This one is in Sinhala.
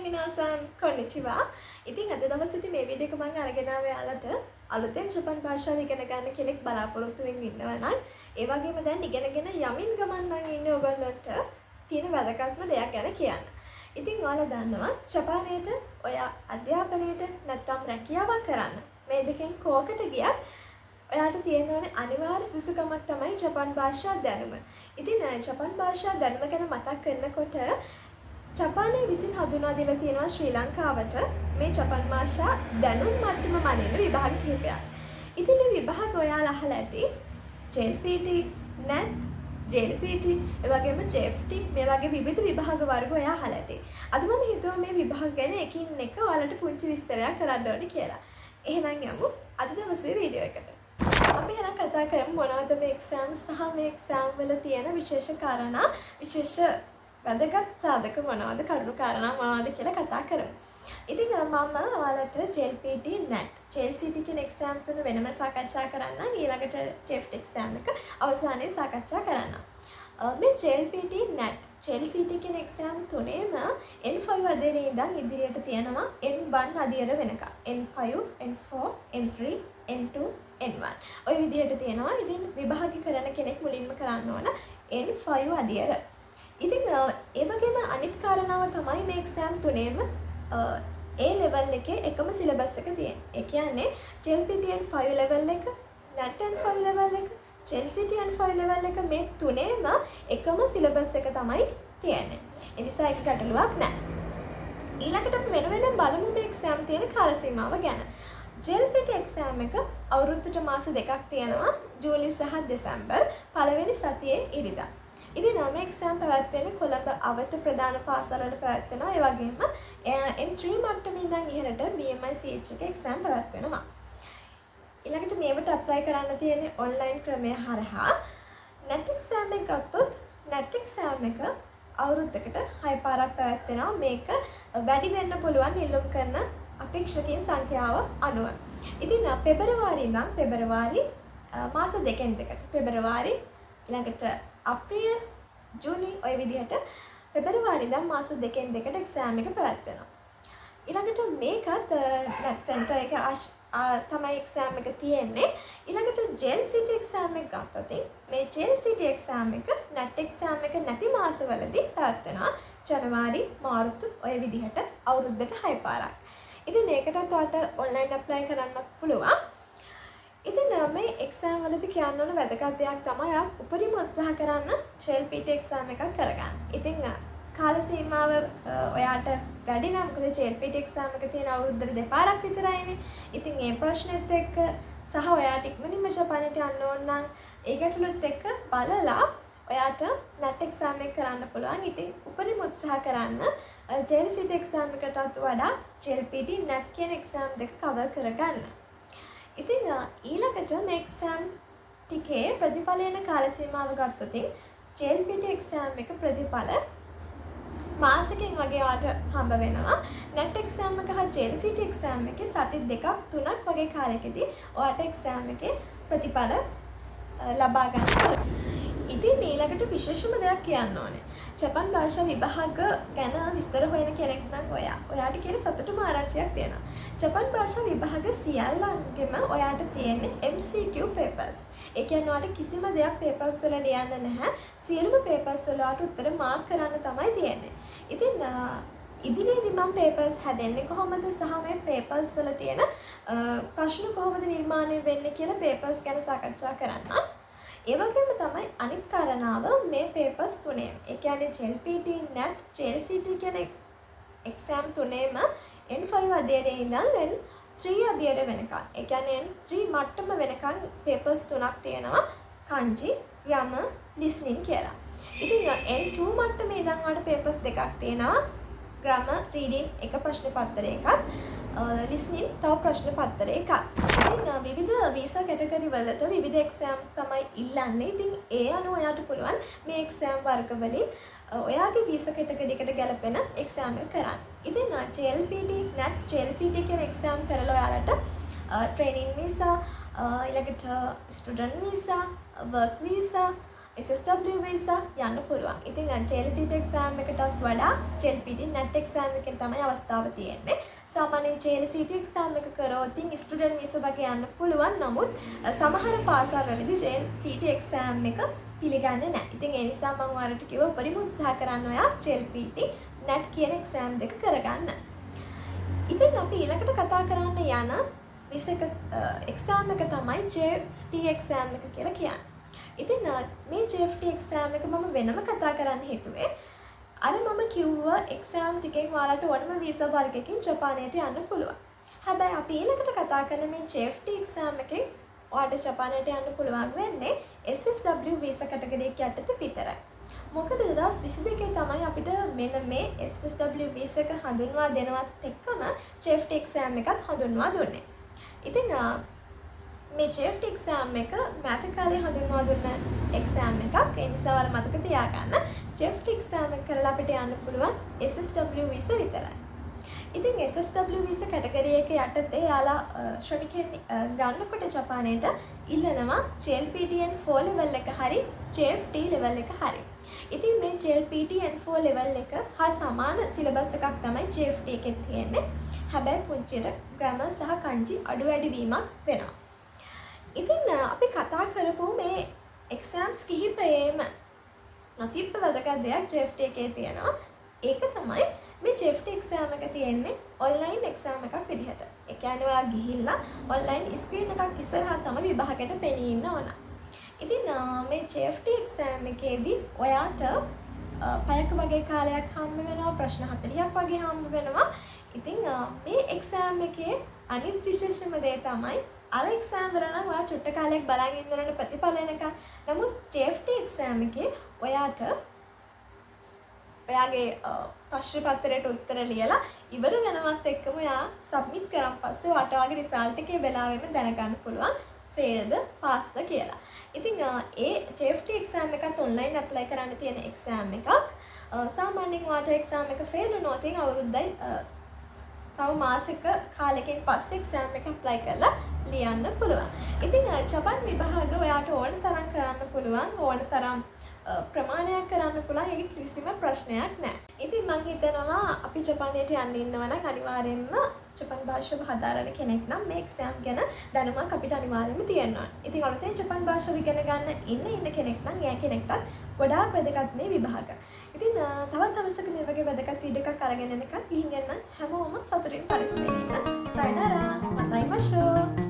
මිනාසන්, කොන්නිචිවා. ඉතින් අද දවසේදී මේ වීඩියෝ එක මම අරගෙන ආවේ ඔයාලට අලුතෙන් ජපන් භාෂාව ඉගෙන ගන්න කෙනෙක් බලාපොරොත්තු වෙමින් ඉන්නවා නම්, ඒ වගේම දැන් ඉගෙනගෙන යමින් ගමන් නම් ඉන්න ඔයගොල්ලන්ට තියෙන වැදගත්ම දෙයක් ගැන කියන්න. ඉතින් ඔයාලා දන්නවා, ජපානයට ඔයා අධ්‍යාපනයට නැත්නම් රැකියාවක් කරන්න, මේ දෙකෙන් කෝකට ගියත් ඔයාට තියෙන්න ඕනේ අනිවාර්ය සුදුසුකමක් තමයි ජපන් භාෂා දැනුම. ඉතින් ජපන් භාෂා දැනුම ගැන මතක් කරනකොට, ජපානය විසින් හඳුන්වා දීලා තියෙනවා ශ්‍රී ලංකාවට මේ ජපන් භාෂා දැනුම් මට්ටම මනින්න විභාග කිහිපයක්. ඉතින් මේ විභාග ඔයාලා අහලා ඇති JLPT, NAT, JLCT, ඒ වගේම JFT, මේ වගේ විවිධ විභාග වර්ග ඔයා අහලා ඇති. අද මම හිතුවා මේ විභාග ගැන එකින් එක ඔයාලට පුංචි විස්තරයක් කරන්න ඕනේ කියලා. එහෙනම් යමු අද දවසේ වීඩියෝ එකට. අපි එහෙනම් කතා කරමු මොනවද මේ එක්සෑම් සහ මේ එක්සෑම් වල තියෙන විශේෂ කාරණා, විශේෂ වැදගත් සාධක මොනවද, කරුණු කාරණා මොනවද කියලා කතා කරමු. ඉතින් මම ඔයාලට JLPT, NAT, JLCT කියන එක්සෑම් තුන වෙනම සාකච්ඡා කරන්නම්. ඊළඟට JFT exam එක අවසානයේ සාකච්ඡා කරන්නම්. මේ JLPT, NAT, JLCT කියන එක්සෑම් තුනේම N5 අදියරේ ඉඳන් ඉදිරියට තියෙනවා N1 අදියර වෙනකම්. N5, N4, N3, N2, N1. ඔය විදිහට තියෙනවා. ඉතින් විභාග කරන කෙනෙක් මුලින්ම කරන්න ඕන N5 අදියර. ඉතින් ඒ වගේම අනිත් කාරණාව තමයි මේ එක්සෑම් තුනේම ඒ ලෙවල් එකේ එකම සිලබස් එක තියෙන්නේ. ඒ කියන්නේ JLPT N5 level එක, NAT N5 level එක, JLCT N5 level එක, මේ තුනේම එකම සිලබස් එක තමයි තියෙන්නේ. ඒ නිසා ඒක ගැටලුවක් නෑ. ඊළඟට අපි වෙන වෙනම බලමු මේ එක්සෑම් තියෙන කාල සීමාව ගැන. JLPT exam එක අවුරුද්දට මාස 2ක් තියෙනවා, ජූලි සහ දෙසැම්බර් පළවෙනි සතියේ ඉරිදා. ඉතින් මේ එක්සෑම් පැවැත්වෙන්නේ කොළඹ අවට ප්‍රධාන පාසල්වල පැවැත්වෙනවා. ඒ වගේම N3 මට්ටමේ ඉඳන් ඉහළට BMICH එකේ එක්සෑම් පැවැත්වෙනවා. ඊළඟට මේවට ඇප්ලයි කරන්න තියෙන්නේ ඔන්ලයින් ක්‍රමය හරහා. නැට් එක්සෑම් එක ගත්තොත්, නැට් එක්සෑම් එක අවුරුද්දකට හය පාරක් පැවැත්වෙනවා. මේක වැඩි වෙන්න පුළුවන් ඉල්ලුම් කරන අපේක්ෂකයින් සංඛ්‍යාව අනුව. ඉතින් පෙබරවාරි ඉඳන්, පෙබරවාරි මාස දෙකෙන් දෙකට, පෙබරවාරි, ඊළඟට අප්‍රේල්, ජූනි, ඔය විදිහට පෙබරවාරි ඉඳන් මාස දෙකෙන් දෙකට එක්සෑම් එක පැවැත්වෙනවා. ඊළඟට මේකත් නැට් සෙන්ටර් එක තමයි එක්සෑම් එක තියෙන්නේ. ඊළඟට JLCT exam එක ගත්තොත්, මේ JLCT exam එක නැට් එක්සෑම් එක නැති මාසවලදී පැවැත්වෙනවා. ජනවාරි, මාර්තු, ඔය විදිහට අවුරුද්දට හය පාරක්. ඉතින් ඒකටත් ඔයාලට ඔන්ලයින් ඇප්ලයි කරන්නත් පුළුවන්. ඉතින් මේ එක්සෑම් වලදී කියන්න ඕන වැදගත් දෙයක් තමයි, ඔයා උපරිම උත්සාහ කරන්න JLPT exam එකක් කරගන්න. ඉතින් කාල සීමාව ඔයාට වැඩි නම්, මොකද JLPT exam එක තියෙන අවුරුද්දට දෙපාරක් විතරයිනේ. ඉතින් ඒ ප්‍රශ්නෙත් එක්ක සහ ඔයාට ඉක්මනින්ම ජපානයට යන්න ඕන නම් ඒ ගැටලුත් එක්ක බලලා ඔයාට නැට් එක්සෑම් එක කරන්න පුළුවන්. ඉතින් උපරිම උත්සාහ කරන්න JLCT exam එකටත් වඩා JLPT, NAT කියන එක්සෑම් දෙක කවර් කරගන්න. ඉතින් ඊළඟට මේ එක්සෑම් ටිකේ ප්‍රතිඵල එන කාල සීමාව ගත්තොත්, JLPT exam එක ප්‍රතිඵල මාසෙකින් වගේ ඔයාට හම්බ වෙනවා. නැට් එක්සෑම් එක හා JLCT exam එකේ සති 2ක් 3ක් වගේ කාලෙකදී ඔයාට එක්සෑම් එකේ ප්‍රතිඵල ලබා ගන්න පුළුවන්. ඉතින් ඊළඟට විශේෂම දෙයක් කියන්න ඕනේ. ජපන් භාෂා විභාග ගැන විස්තර හොයන කෙනෙක් නම් ඔයා, ඔයාට කියන සතුටුම ආරංචියක් තියෙනවා. ජපන් භාෂා විභාග සියල්ලන්ගෙම ඔයාට තියෙන්නේ MCQ papers. ඒ කියන්නේ ඔයාට කිසිම දෙයක් පේපර්ස් වල ලියන්න නැහැ. සියලුම පේපර්ස් වල ඔයාට උත්තර මාක් කරන්න තමයි තියෙන්නේ. ඉතින් ඉදිරියේදී මම පේපර්ස් හැදෙන්නේ කොහොමද සහ මේ පේපර්ස් වල තියෙන ප්‍රශ්න කොහොමද නිර්මාණය වෙන්නේ කියලා පේපර්ස් ගැන සාකච්ඡා කරන්නම්. ඒ වගේම තමයි අනිත් කාරණාව, මේ පේපර්ස් තුනේම, ඒ කියන්නේ JLPT, NAT, JLCT කියන එක්සෑම් තුනේම N5 අධ්‍යයනයේ ඉඳන් N3 අධ්‍යයන වෙනකන්, ඒ කියන්නේ N3 මට්ටම වෙනකන් පේපර්ස් තුනක් තියෙනවා, කංජි, ග්‍රැමර්, ලිස්නින් කියලා. ඉතින් N2 මට්ටමේ ඉඳන් ඔයාලට පේපර්ස් දෙකක් තියෙනවා. ග්‍රැමර්, රීඩින් එක ප්‍රශ්න පත්‍රයකත්, ලිස්නින් තව ප්‍රශ්න පත්‍රයකත්. ඉතින් විවිධ වීසා කැටගරි වලට විවිධ එක්සෑම් තමයි ඉල්ලන්නේ. ඉතින් ඒ අනුව ඔයාට පුළුවන් මේ එක්සෑම් වර්ග වලින් ඔයාගේ වීසා කැටගරි එකට ගැලපෙන එක්සෑම් එක කරන්න. ඉතින් JLPT, NAT, JLCT කියන එක්සෑම් කරලා ඔයාලට ට්‍රේනින් වීසා, ඊළඟට student visa, work visa SSW visa යන්න පුළුවන්. ඉතින් JLCT exam එකටත් වඩා JLPT NAT exam එකෙන් තමයි අවස්ථාව තියෙන්නේ. සාමාන්‍යයෙන් JLCT exam එක කරොත් ඉතින් ස්ටුඩන්ට් වීසා වගේ යන්න පුළුවන්. නමුත් සමහර පාසල් වලදී JLCT exam එක පිළිගන්නේ නැහැ. ඉතින් ඒ නිසා මම ඔයාලට කිව්වා උපරිම උත්සාහ කරන්න ඔයා JLPT NAT කියන එක්සෑම් දෙක කරගන්න. ඉතින් අපි ඊළඟට කතා කරන්න යන වීසා එක එක්සෑම් එක තමයි JFT exam එක කියලා කියන්නේ. ඉතින් මේ JFT exam එක මම වෙනම කතා කරන්න හිතුවේ. අර මම කිව්ව එක්සෑම් ටිකෙන් ඔයාලට ඕනම වීසා වර්ගයකින් ජපානයට යන්න පුළුවන්. හැබැයි අපි ඊළඟට කතා කරන මේ JFT exam එකෙන් ඔයාලට ජපානයට යන්න පුළුවන් වෙන්නේ SSW visa category එක යටතේ විතරයි. මොකද 2022 තමයි අපිට මෙන්න මේ SSW visa එක හඳුන්වා දෙනවත් එක්කම JFT exam එකත් හඳුන්වා දුන්නේ. ඉතින් මේ JFT exam එක මෑත කාලේ හඳුන්වා දුන්න එක්සෑම් එකක්. ඒ නිසා ඔයාලා මතක තියාගන්න, JFT exam එක කරලා අපිට යන්න පුළුවන් SSW visa විතරයි. ඉතින් SSW visa category එක යටතේ එයාලා ශ්‍රමිකයන් ගන්නකොට ජපානයට ඉල්ලනවා JLPT N4 level එක හරි JFT level එක හරි. ඉතින් මේ JLPT N4 level එක හා සමාන සිලබස් එකක් තමයි JFT එකෙත් තියෙන්නේ. හැබැයි පුංචියට ග්‍රැමර් සහ කංජි අඩු වැඩි වීමක් වෙනවා. ඉතින් අපි කතා කරපු මේ එක්සෑම්ස් කිහිපයේම නොතිබ්බ වැදගත් දෙයක් JFT එකේ තියෙනවා. ඒක තමයි මේ JFT exam එක තියෙන්නේ ඔන්ලයින් එක්සෑම් එකක් විදිහට. ඒ කියන්නේ ඔයා ගිහිල්ලා ඔන්ලයින් ස්ක්‍රීන් එකක් ඉස්සරහා තමයි විභාගයට පෙනී ඉන්න ඕන. ඉතින් මේ JFT exam එකේදී ඔයාට පැයක වගේ කාලයක් හම්බ වෙනවා, ප්‍රශ්න 40ක් වගේ හම්බ වෙනවා. ඉතින් මේ එක්සෑම් එකේ අනිත් විශේෂම දේ තමයි අර එක්සෑම් වල නම් ඔයා චුට්ට කාලයක් බලන් ඉන්න ඕනේ ප්‍රතිඵල එනකන්. නමුත් JFT exam එකේ ඔයාට ඔයාගේ ප්‍රශ්න පත්‍රයට උත්තර ලියලා ඉවර වෙනවත් එක්කම ඔයා සබ්මිට් කරන් පස්සේ ඔයාට ඔයාගේ රිසල්ට් එකේ වෙලාවෙම දැනගන්න පුළුවන් ෆේල්ද පාස්ද කියලා. ඉතින් ඒ JFT exam එකත් ඔන්ලයින් ඇප්ලයි කරන්න තියෙන එක්සෑම් එකක්. සාමාන්‍යයෙන් ඔයාට එක්සෑම් එක ෆේල් වුණොත් අවුරුද්දයි තව මාසෙක කාලෙකින් පස්සේ එක්සෑම් එක ඇප්ලයි කරලා ලියන්න පුළුවන්. ඉතින් ජපන් විභාග ඔයාට ඕන තරම් කරන්න පුළුවන්, ඕන තරම් ප්‍රමාණයක් කරන්න පුළුවන්. ඒක කිසිම ප්‍රශ්නයක් නෑ. ඉතින් මං හිතනවා අපි ජපානයට යන්න ඉන්නවා නම් අනිවාර්යෙන්ම ජපන් භාෂාව හදාරන කෙනෙක් නම් මේ එක්සෑම් ගැන දැනුමක් අපිට අනිවාර්යෙන්ම තියෙන්න ඕන. ඉතින් අලුතෙන් ජපන් භාෂාව ඉගෙන ගන්න ඉන්න ඉන්න කෙනෙක් නම් එයා කෙනෙක්ටත් ගොඩාක් වැදගත් මේ විභාග. ඉතින් තවත් දවසක මේ වගේ වැදගත් වීඩියෝ එකක් අරගෙන එනකන් ගිහින් එන්නම්. හැමෝම සතුටින් පරිස්සමෙන් ඉන්න. さよなら。また会いましょう。